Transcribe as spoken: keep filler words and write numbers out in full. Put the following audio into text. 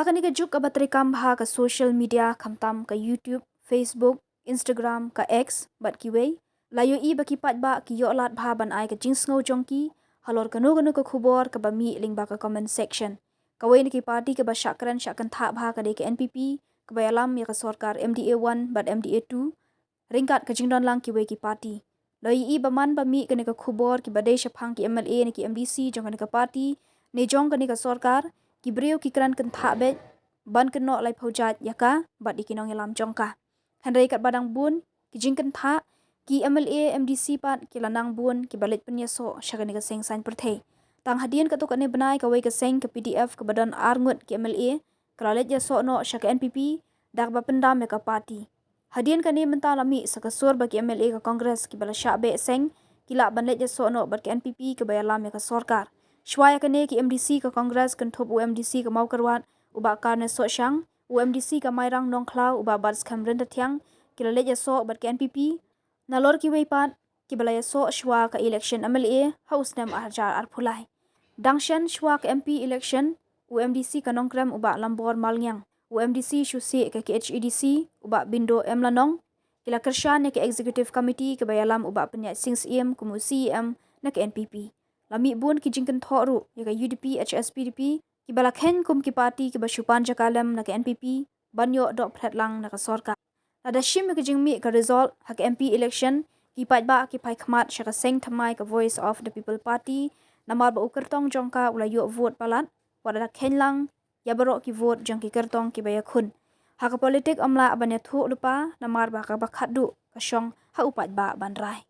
Ha kane ka juk kaba treikam bha ka social media, khamtam ka YouTube, Facebook, Instagram, ka X bad kiwei, la ïohi ba ki paidbah ki ïoh lad bha ban ai ka jingsngew jong ki halor kano kano ka khubor kaba mih lyngba ka comment section. Kawei na ki party kaba shah kren shah kynthah bha ka dei ka N P P, kaba ïalam ïa ka sorkar M D A one bad M D A two ryngkat ka jingdon lang kiwei ki party. La ïohi ba man ba mih kane ka khubor, kiba dei shaphang ki M L A ne ki M D C jong kane ka party ne jong kane ka sorkar, ki briew ki kren kynthah beit ban kynnoh laiphew jait ïa ka bad ïa ki nongïalam jong ka. Hynrei katba dang bun ki jingkynthah, ki M L A, M D C pat ki la nang bun kiba leit pynïasoh sha kane ka seng saiñ pyrthei. Tang hadien katto katne bnai, kawei ka seng, ka P D F, kaba don ar ngut ki M L A, ka la leit ïasoh noh sha ka N P P da kaba pyndam ïa ka party. Hadien kane, mynta la mih sa ka sur ba ki M L A ka Congress kiba la shah beh seng ki lah ban leit ïasoh noh bad ka N P P kaba ïalam ïa ka sorkar. Shuwa ïa kane, ki M D C ka Congress, kynthup u M D C ka Mawkyrwat, u Bah Carnes Sohshang, u M D C ka Mairang Nongkhlaw, u Bah Batskhem Ryntathiang, ki la leit ïasoh bad ka N P P, nalor kiwei pat kiba la ïasoh shuwa ka election M L A ha u snem ar hajar arphew lai. Dang shen shuwa ka M P election, u M D C ka Nongkrem, u Bah Lambor Malngiang, u M D C shuh shuh ka K H A D C, u Bah Bindo M Lanong, ki la kyrshan ïa ka Executive Committee kaba ïalam u Bah Pynïaid Sing Syiem kum u C E M na ka N P P. La mih bun ki jingkynthoh ruh ïa ka U D P, H S P D P, kiba la kheiñ kum ki party kiba shu pan jaka lem na ka N P P ban ïoh dohphlet lang na ka sorkar. Lada shim ïa ka jingmih ka result ha ka M P election, ki paidbah ki phai khmat sha ka seng thymmai ka Voice of the People Party, namar ba u kyrtong jong ka u la ïoh vote palat, wat la kheiñ lang ïa baroh ki vote jong ki kyrtong kiba ïakhun. Ha ka politik ym lah ban ïathuh lypa, namar ba kaba khatduh ka shong ha u paidbah ban rai.